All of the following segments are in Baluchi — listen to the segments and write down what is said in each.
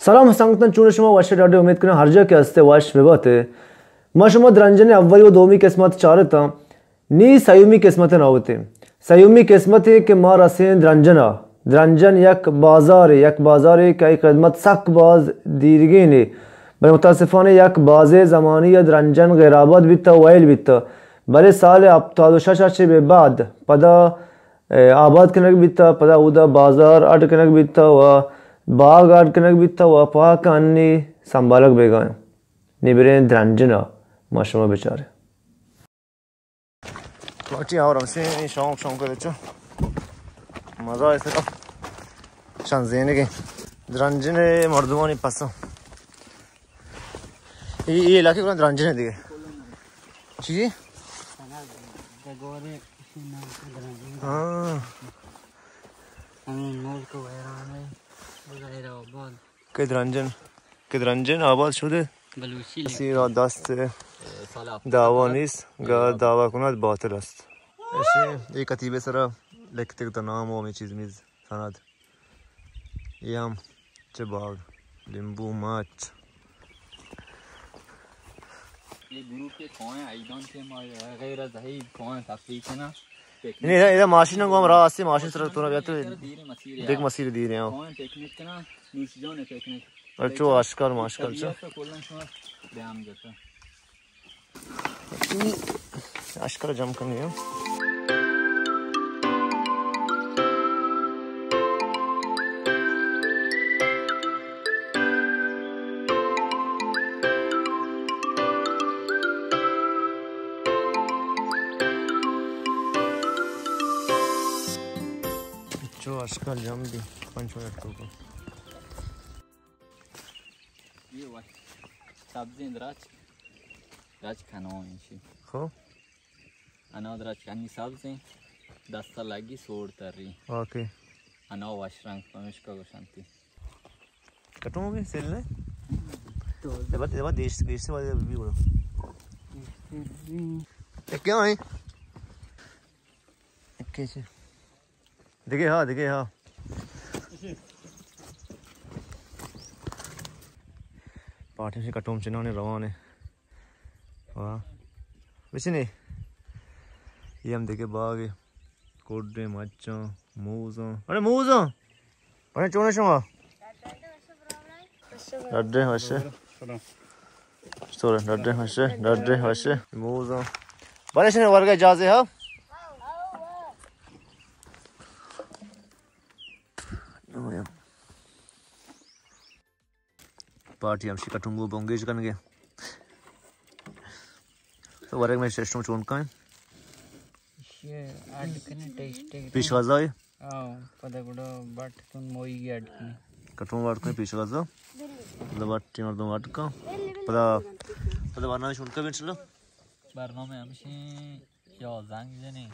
سلام سنگتاں، چون شما؟ وش ڈاڈے، امید کناں ہر جا کہ ہستے وش بباتے۔ ما شما درنجن اولی و دومی قسمت چارتاں، نی سیومی قسمت ناوتے۔ سیومی قسمت کہ ما رسیں درنجنا۔ درنجن یک بازارے، یک بازارے کہ آئی قدمت سک باز دیرگینے، بلے متاسفانہ یک بازے زمانی یا درنجن غیر آباد بیتا، ویل بیتا، بلے سال ہپتاد و شش چہ بے بعد پدا اے، آباد کنگ بیتا، پدا اودا بازار اڈ کنگ بیتا و باغ اڈ کنگ بیتا و پاک انی سنبھالگ بیگا۔ نی بریں درنجنا ما شما بچاریں۔ پارٹی اور ہمشیں شوق شوق کرے چو۔ مزہ ایسے تو شان زینے کے درنجن مردمانی پسند۔ یہ، یہ علاقے کو درنجن ہے دیگه۔ چی؟ ہاں۔ ہمیں ملک ویران ہے، غیر آباد۔ کہ درنجن، کہ درنجن آباد شده؟ بلوچی لکھ۔ کسی را دست دعوا نیست، گر دعوا کند باطل است۔ ایشی، یہ کتیبے سرا لکھتے تو نام و ہمیں چیز میز سند۔ یہ ہم چہ باغ، لیمبو، مچ۔ یہ گروپ کے کوئیں عیدان کے ما غیر از عید کوئیں تفریح کنا۔ نہیں، اذا، اذا ماشین کو ہم راہ سے ماشین سر تو نہ بیاتے۔ دیر مسیر ہے۔ دیکھ مسیر دیر ہے، ہاں۔ کوئیں پکنک کنا، نوش جان پکنک۔ اچھو آشکار ماشکار چا۔ طبیعت تو کلاً شما بیان جتا۔ اشکر جم کنی ہو۔ چو اشکر جم دی، پنچ منٹ تو کو۔ یہ وش سبزیں درچک، درچک کنویں شی۔ خب۔ انا درچک انی سبزیں، دستا لگی سوڑ تری۔ اوکے۔ انا وش رنگ پمشکا گوشنتی۔ کٹوں گے سیل نے؟ تو دبا، دبا دیش، دیش سے والے بھی بڑا۔ یہ کیا ہے؟ کیسے؟ دگہ ہا، دگہ ہا۔ پارٹی سے کٹوم چنانے روانے۔ واہ۔ بچنے۔ یہ ہم دگہ باغ ہے۔ کوڈے، مچاں، موزاں۔ ارے موزاں۔ بھائی چونے شما؟ ڈڈے وشے۔ سورے، ڈڈے وشے، ڈڈے وشے۔ موزاں۔ بھائی شنے ورگا جازے ہا؟ پارٹی ہمشی کٹنگو بنگیج کنگے۔ تو ورگ میں سسٹم چون کائیں؟ یہ ایڈ کرنے ٹیسٹ ہے۔ پیش غذا ہے؟ آؤ، پدا گڑا بٹ تون موئی گی ایڈ کرنے۔ کٹوں واٹ کرنے پیش غذا۔ پدا بٹ ٹی مردم واٹ کا۔ پدا، پدا ورنا شون کا بنچ لو۔ برنامہ ہمشی یا زنگ جنی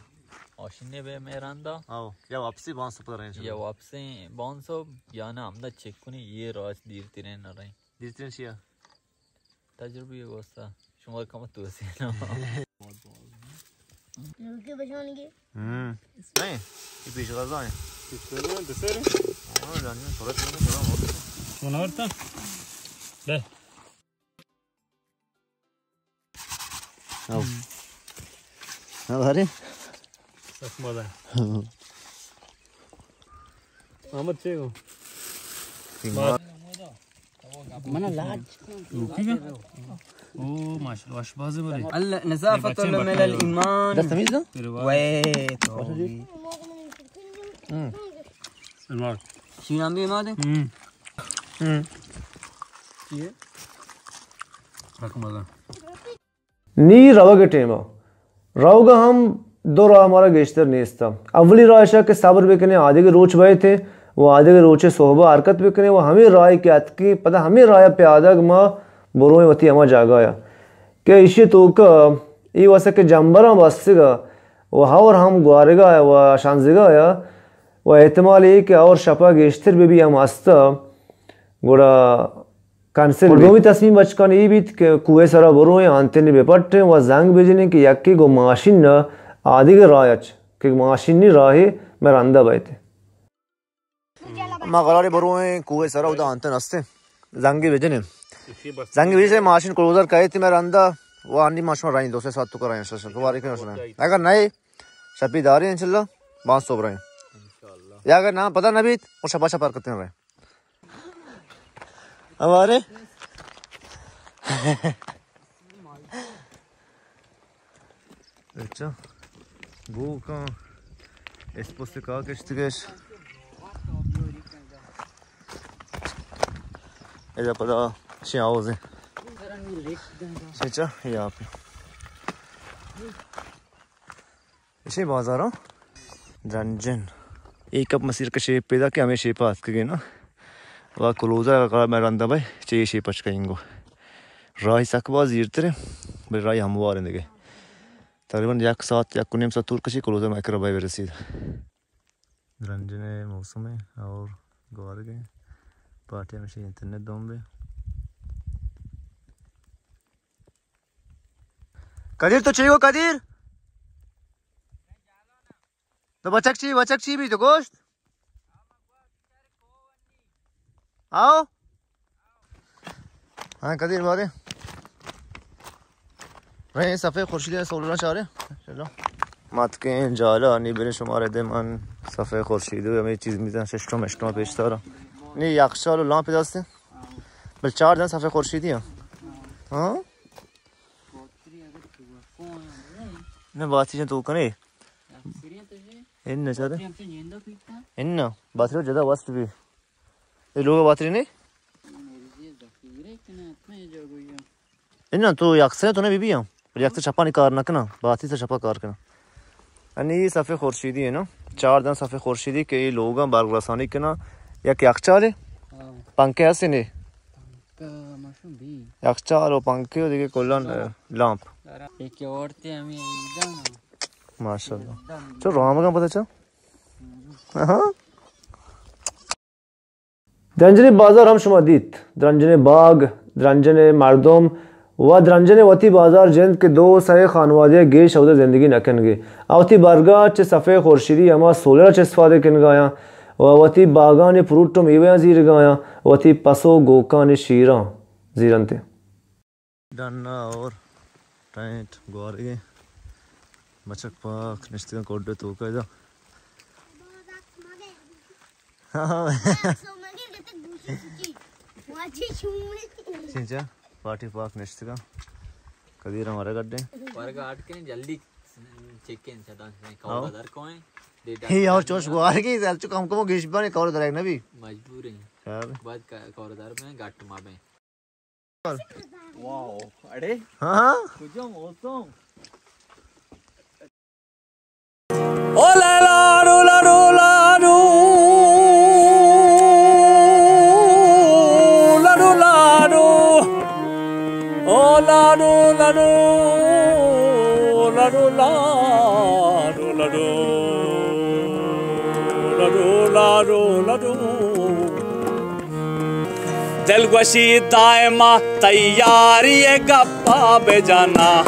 آشینے بے میراندا۔ آؤ، یا واپسی بانسو پر رہیں یا چلو۔ واپسی بانسو یا نا ہمدا چیک کنی یہ راج دیر تیریں نہ رہیں۔ دیر تیریں چیا؟ تجربی واسطہ شما کم تو سی نا۔ لوکی بچان گے۔ ہم۔ نہیں، یہ پیش غذا ہے۔ پیش غذا ہے، دسر ہے۔ ہاں، جانیے، تھوڑا، تھوڑا، تھوڑا بہت۔ سونا ورتا؟ بے۔ آؤ۔ ہاں، بھاری۔ سخت مزہ ہے۔ ہاں۔ احمد چے گو؟ تیمار۔ من لاج۔ او، ماشاءاللہ، وش بازی بولے۔ اللہ، نظافت بچے من بچے۔ الایمان۔ دست تمیز دو؟ وے تو۔ ہم۔ سلمان۔ شیران بھی ماں دے؟ ہم۔ ہم۔ چیے؟ رقم اللہ۔ نی روگ ءِ ٹیم ءَ۔ روگ ءَ ہم دو راہ مارا گیشتر نیست۔ اولی راہ اش کہ صبر بکنیں، آدگہ روچ بئیت و آدگہ روچ ءِ سہب ءَ حرکت بکنیں و ہمے راہ کہ اتکیں، پدا ہمے راہ ءَ پیادگ ما برویں وتی ہما جاگہ ءَ۔ کہ ایشی توک ءَ اے واسطہ کہ جمبراں بستگ ءَ و ہور ہم گوارگ ءَ و شنزگ ءَ و احتمال اے کہ ہور شپ ءَ گیشتر بہ بی ہم است ءَ، گڑا کنسل بیت۔ دومی تصمیم بچکانی اے بیت کہ کوہ ءِ سرا برویں، آنتن بپٹیں و زنگ بجنیں کہ یکے گوں ماشین ءَ آدگہ راہ ءَ چ کہ ماشینی راہے مئے رندا بئیت۔ ما قرارے برویں کوہ ءِ سرا، اودا آنتن ہستیں۔ زنگی بجنیں۔ زنگی بجنیں، ماشین کلوزر کئیت مئے رندا، و آنی ما شما رئیں، دو سے ساعت تو کرائیں، شش، تو باری کنیں شما۔ اگر نئے، شپی داریں انشاءاللہ، باز صبح رئیں۔ یا اگر نام پتہ نہ بیت، وہ شپا شپا حرکتیں رئیں۔ ہمارے اچھا، گوکاں اسپوست کا کشتگش۔ ادا پدا چی آوازیں؟ چچا، یہ آپ۔ اشی بازاراں درنجن۔ اے کپ مسیر کہ شیپ پیدا کہ ہمے شیپ ءَ اتکگیں نا۔ و کلوزر اگر قرار میں رندا بھائی، چہ اے شیپ اچ کئیں گو۔ راہی سک باز زیرتریں، بلے راہی ہموار ایں دگہ۔ تقریباً یک ساعت، یک و نیم ساعت طول کشی کلوزر میں کرا بھائی برسید۔ درنجن موسم ہے اور گوارگ ہے۔ پارٹی ہمیشہ انترنت دوم بے۔ قدیر تو چی گو قدیر؟ تو بچک چی، بچک چی بی تو گوشت؟ آؤ۔ ہاں قدیر بارے۔ رہے صفحہ خورشید سولرا چارے۔ چلو۔ ماتکیں جالا نی برے شمارے دے من صفحہ خورشید ہمیں چیز میزان سسٹم اسٹم پیش دارا۔ نی یخچال و لامپ دستے۔ بل چار دن صفحہ خورشیدی ہاں۔ ہاں؟ نہ باتری جان تو کنے۔ ان نہ چارے۔ ان نہ باتری جدا واسط بھی۔ اے لوگ باتری نہیں؟ ان نہ تو یک سر تو نہ بی بی ہاں۔ بلے یک تو شپانی کار نہ کنا، باتی تو شپا کار کنا۔ انی صفحہ خورشیدی ہے نا، چار دن صفحہ خورشیدی کہ یہ لوگاں برگ رسانی کنا، یک یخچال ہے، ہاں۔ پنکھے ہستے نے؟ پنکھا مشو بی۔ یخچال و پنکھے و دیگه کلان لامپ۔ لامپ۔ ایک اورتے ہمیں ایدان۔ ماشاءاللہ۔ چو رامگان پتہ چا؟ ہاں۔ درنجنی بازار ہم شما دیت، درنجنی باگ، درنجنی مردم و درنجنی وتی بازار جند کہ دو سئے خانوادہ گیش اودا زندگی نہ کنگے۔ آ وتی برگا چہ صفحہ خورشیدی ہما سولر چہ استفادہ کنگایاں و وتی باگانی فروٹ و میویاں زیرگایاں، وتی پس و گوکانی شیراں زیرنتے۔ ڈن اور ٹینٹ گوارگیں۔ بچک پاک نشتگاں کوڈ توکا ادا۔ ہاں۔ چنچا پارٹی پاک نشتگاں۔ قدیر ہمارا گڈے۔ ورگا اٹ کے جلدی چیک کن چتا۔ ہاں۔ کور در کوئیں۔ ہی اور چوش گوارگی، چو کم کم گیش بنے کور در نبی۔ مجبور ہیں۔ بعد کور در میں گٹ ما بیں۔ واو، اڑے؟ ہاں؟ کجا موسم؟ او لاڈو، لاڈو، لاڈو۔ لاڈو، لاڈو۔ او لاڈو، لاڈو۔ لاڈو، لاڈو، لاڈو۔ لاڈو، لاڈو، لاڈو۔ دلگوشی دائما تیاری گپا بجنا،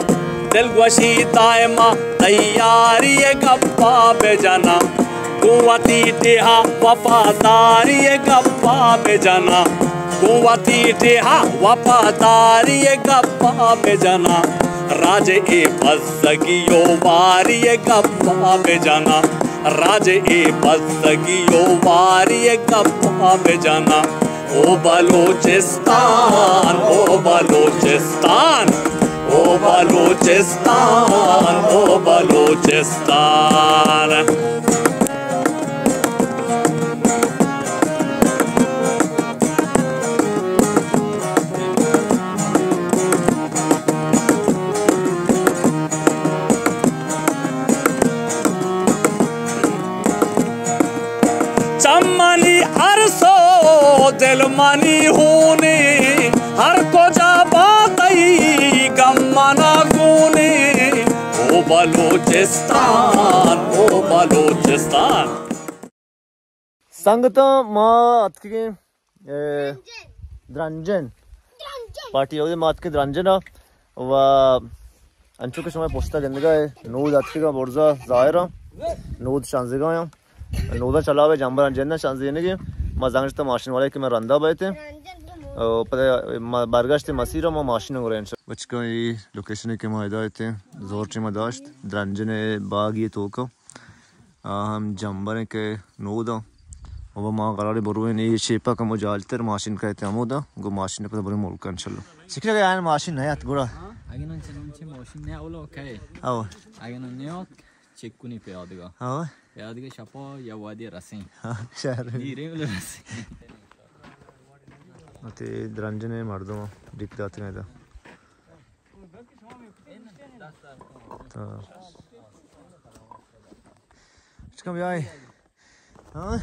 دلگوشی دائما تیاری گپا بجنا، گوں وتی ڈیہا وفاداری گپا بجنا، گوں وتی ڈیہا وفاداری گپا بجنا۔ راج اے بزگی و واری گپا بجنا، راج اے بزگی و واری گپا بجنا۔ او بلوچستان، او بلوچستان، او بلوچستان، او بلوچستان۔ چمانی ارس و دل منی ہونی، ہر کجا باتئی گم منا گونی۔ او بلوچستان، او بلوچستان۔ سنگتاں، ما اتکگیں، اے، درنجن۔ پارٹی اودے ما اتکیں درنجن ءَ۔ و انچو کہ شما پشتا گندگا ہے، نود اتکگا برزا ظاہرا۔ نود شانزگا ہیں۔ نودا چلاوے جمبران جنن شانزینگی۔ ما زنگ جتا ماشین والے کہ میں رندا بیتے۔ او پدا ما برگشت مسیر ما ماشین گرا انشاءاللہ۔ بچکاں، اے لوکیشن کہ ما ادا اتیں، زور چہ ما داشت، درنجن باغی توکا۔ آ ہم جمبر ہیں کہ نودا۔ و ما قرار برویں اے شیپا کمو جالتر ماشین کہتے ہمودا، گو ماشین پدا بریں ملک انشاءاللہ۔ شکر کہ آن ماشین نیات گڑا۔ اگہ نن چنانچہ ماشین نہ اولا کئے۔ او۔ اگہ نن نیات چیک کنی پیادگا۔ او۔ پیادگا شپا یا وادی رسیں۔ ہاں، شہر۔ دیریں ولی رسیں۔ اتے درنجن مردم ڈیک داتگیں ادا۔ تا۔ چکم بیائے۔ ہاں؟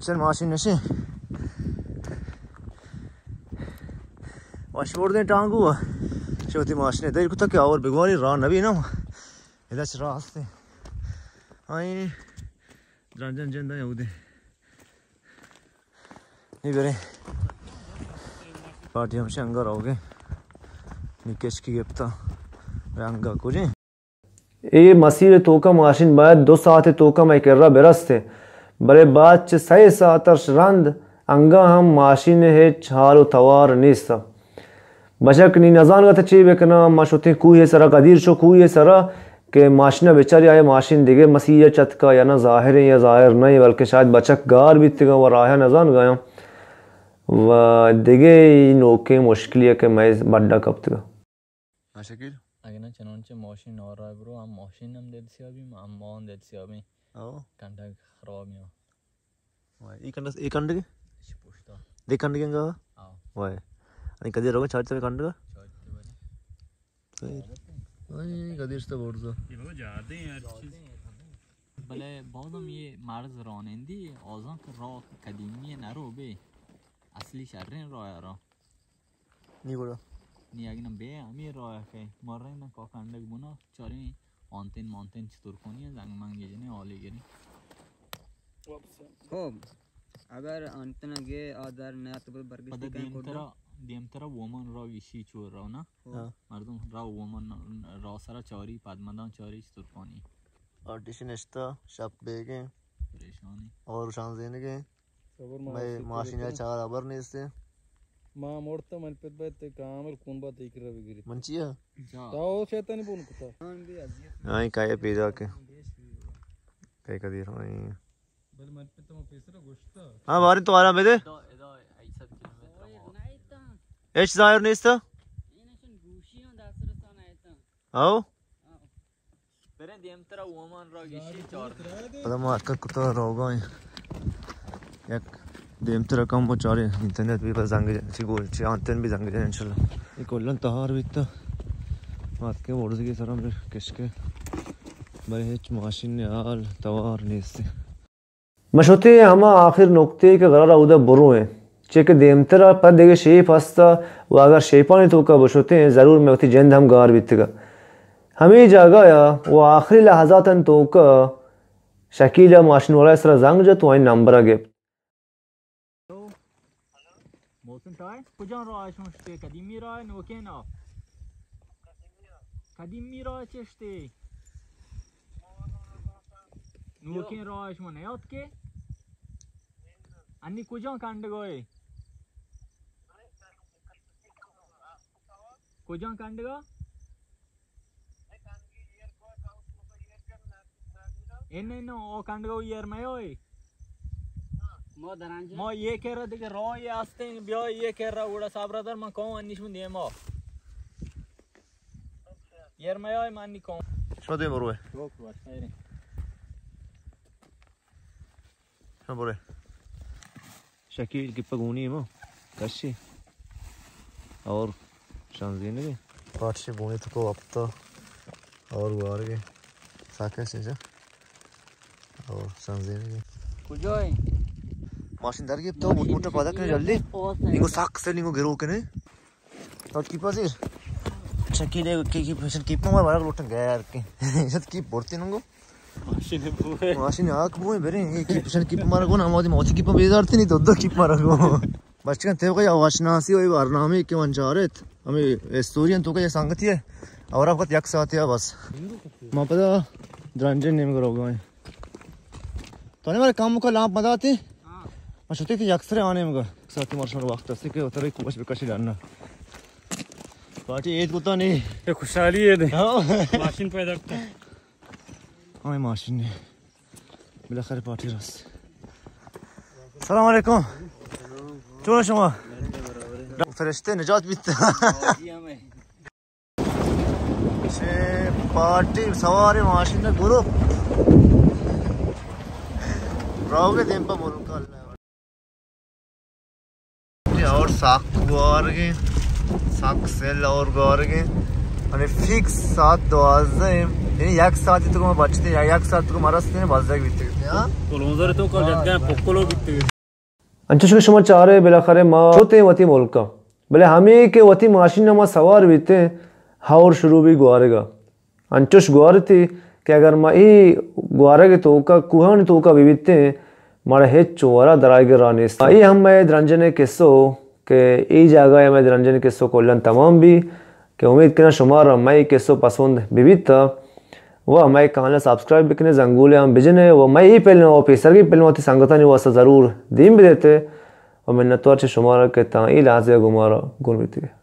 چل ماشین نشے۔ وش بردیں ٹانگو۔ چوتی ماشین دیر کتا کہ اور بگواری راہ نبی نا۔ ادا چ راہ ہستے۔ آئیں درنجن جندہ یہودی۔ نی بریں۔ پارٹی ہمشہ انگا روگے۔ نی کشکی گپتا۔ رنگا کجیں۔ اے مسیر توکا ماشین باید دو ساعت توکا مئے کرا برستے، بلے بعد چہ سئے ساعت اش رند انگا ہم ماشین ہچ حال و توار نیستا۔ بچک نی نزانگا تہ چے بکناں، ما شتیں کوہے سرا، قدیر شو کوہے سرا کہ ماشینا بچاری آیا ماشین دگہ مسیرا چتکا یا نہ ظاہریں یا ظاہر نہ، بلکہ شاید بچک گار بیتگاں و راہا نزانگایاں و دگہ ای نوکیں مشکلی کہ مئے بڈا کپتگا۔ ہاں شکیل؟ اگہ نہ چنانچہ ماشین نارا برو، ہم ماشین ہم دل سیابی، ہم ما ہم دل سیابی۔ او۔ کنڈگ خرابی ہاں۔ وای، ای کنڈ، ای کنڈ کے؟ اش پشتا۔ دے کنڈ کے گا؟ ہاں۔ وای۔ انی کدی روگا چارتے کنڈ کا؟ چارتے بنے۔ وای، کدی اشتا بورزا۔ یہ بابا جاتے ہیں یار۔ بلے بازم یہ مرز رانندی، آزان کہ راہ قدیمی نرو بے۔ اصلی شریں راہ را۔ نی گڑا۔ نی اگہ نہ بے ہمے راہ کہ مریں نہ کا کنڈگ بنا، چاریں آنتن مانتن چطور کنی، زنگ منگ جنے، حالی گری۔ خب، اگر آنتن گے آدار نہ تو برگشتی پدا کن دیمترا، دیمترا وومن را گیشی چور را نا۔ ہاں۔ مردم را وومن را سرا چاری، پدمدان چاری چطور کنی۔ آرٹیشن اشتا، شپ بیگیں۔ پریشانی۔ اور شان زینگیں۔ مئے ماشین ء چار ہبر نیست۔ ما مرتا من پت بایت کامل کون بات ایک را بگیری۔ من چیا؟ تو شیطانی بون کتا۔ آئیں کائے پیدا کے۔ کائے کدی آئیں۔ بل من پت ما پیسرا گوشتا۔ ہاں بارے تو آرام بدے۔ ادا، ادا ہشت سد کیلومتر۔ ایش ظاہر نیست۔ او۔ بریں دیمترا وومن را گیشی چار۔ پدا ما حرکت کتا روگا ایں۔ یک دیمترا کم و چارے انٹرنیٹ بھی بس زنگ جن، چی گول، چی آنتن بھی زنگ جن انشاءاللہ۔ یہ کلن تہار بیتا۔ ما اتکے ورزگی سرم کشکے۔ بلے ہچ ماشین حال توار نیستی۔ من شتیں ہما آخر نکتے کہ قرار اودا برویں، چے کہ دیمترا پد دگہ شیپ ہستا و اگر شیپانی توکا بشتیں ضرور مئے وتی جند ہم گار بیتگا۔ ہمے جاگہ یا و آخری لحظاتانی توکا شکیل ء ماشین والا ء سرا زنگ جت و آئی نمبر ء گپت۔ محسن، تو کجام راہ شما شتے؟ قدیمی راہ، نوکین راہ؟ قدیمی راہ چشتے؟ نوکین راہ شما نیات کے؟ انی کجام کنڈگاہ؟ کجام کنڈگاہ؟ انہ، انہ، او کنڈگو ایر میوئے۔ ما درنجہ۔ ما یہ کرا دیگہ راہ یہ ہستیں، بیا یہ کرا گڑا صبر در من کہوں انیش من دیما۔ ایر میوئے من نی کہوں۔ شو دے بروئے۔ ہاں، برے۔ شکیل کی پگونی ما کشی اور شانزی نے پاٹشی بونی تو کو اپتا اور وار گئے ساکے سے جا اور شانزی نے۔ کجا ہے؟ ماشین در گئے تو موٹا پادا کرے جلدی۔ نینگو ساک سے نینگو گرو کنے۔ تو کیپ ءَ زیر۔ چکی دے، کی، کی پشن کیپ ءَ مارا لوٹن گیا یار کے۔ شت کیپ بورتی ننگو۔ ماشین بوئے۔ ماشین آک بوئے برے، یہ کی پشن کیپ مارا گو نا، ہمودی موتی کیپ بیزارتی نہیں تو دو کیپ مارا گو۔ بچکن تے کو یا واشناسی ہوئی برنامے کہ من چارت۔ ہمیں استوریان تو کا یہ سنگتی ہے۔ اور آپ کا یک ساتھ ہے بس۔ ما پدا درنجے نیم کرو گئے۔ تو نے مارے کام کو لامپ مداتی؟ ہاں۔ ما شتی تھی یک سرے آنے مگا۔ ساعت مارشان وقت است کہ اترے کوش بکشی ڈنّا۔ پارٹی عید کو تو نہیں۔ یہ خوشحالی ہے دے۔ ہاں۔ ماشین پیدا کرتا۔ ہاں، ماشین نے۔ بالاخره پارٹی رست۔ سلام علیکم۔ چون شما؟ فرشته نجات بیت۔ چه پارٹی سوار ماشین گروپ۔ راوگ دیم پہ ملک اللہ۔ اور ساک گوارگیں، ساک سیل اور گوارگیں۔ یعنی فکس ساعت دوازدہ ہیں۔ یعنی یک ساعت تو ما بچتے، یک ساعت تو ما رستے ہیں، بازدگ بیتے ہیں، ہاں؟ کلونزر تو کل جتگا پکلو بیتے۔ انچوش کہ شما چارے بالاخره ما شتیں وتی ملکا، بلے ہمے کہ وتی ماشین ما سوار بیتیں، ہور شروع بی گوارگا۔ انچوش گوارتی کہ اگر ما اے گوارگ توکا، کوہانی توکا بہ بیتیں، مارا ہچ وڑا درائگ را نیست۔ اے ہم مئے درنجنے قصو کہ اے جاگہ مئے درنجنے قصو کلن تمام بی، کہ امید کناں شمارا مئے قصو پسند بہ بیت و مئے کانل سبسکرائب بکنے، زنگولے ہم بجنے و مئے اے فلم و پیسرگی فلم وتی سنگتانی واسطہ ضرور دیم بدیتے و منتوار چہ شمارا کہ تاں اے لحظے گمارا گون بیتگے۔